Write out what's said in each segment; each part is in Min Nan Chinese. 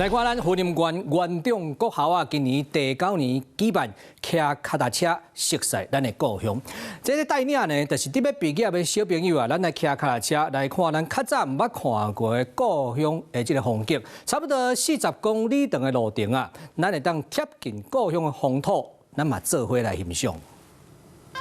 來看咱雲林縣元長國校啊，今年第九年舉辦騎跤踏車熟悉咱的故鄉。這个帶領呢，就是佇欲畢業的小朋友啊，咱來騎跤踏車來看咱較早毋捌看過的故鄉的這个風景。差不多40公里長的路程啊，咱會當貼近故鄉的風土，咱嘛做伙來欣賞。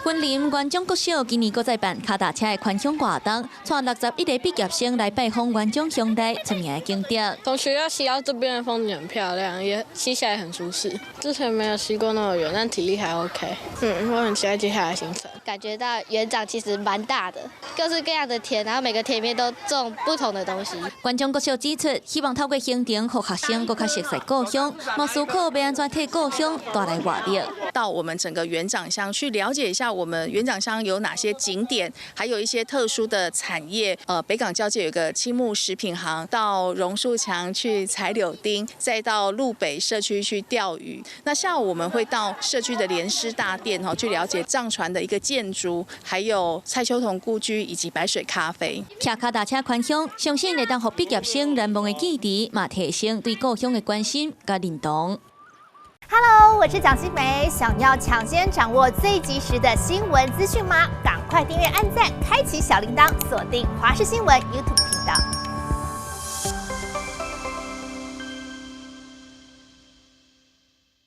雲林元長國小今年閣再辦跤踏車的返鄉活動，帶61個畢業生來拜訪元長鄉內出名的景點。從學校騎到這邊的風景很漂亮，也騎起來很舒適。之前沒有騎過那麼遠，但體力還 OK。我很期待接下來行程。感覺到元長其實蠻大的，各式各樣的田，然後每個田裡面都種不同的東西。元長國小指出，希望透過行程，予學生閣較熟悉故鄉，嘛思考欲按怎替故鄉帶來活力。到我們整個元長鄉去了解一下，我們元長鄉有哪些景點，還有一些特殊的產業。北港交界有個青木食品行，到榕樹牆去採柳丁，再到鹿北社區去釣魚。那下午我們會到社區的蓮師大殿，去了解藏傳的一個建築，還有蔡秋桐故居以及白水咖啡。騎跤踏車返鄉，相信會當予畢業生難忘的記憶，嘛提升對故鄉的關心佮認同。 Hello，我是蔣新梅，想要搶先掌握最及時的新聞資訊嗎？趕快訂閱、按讚、開啟小鈴鐺，鎖定華視新聞 YouTube 頻道。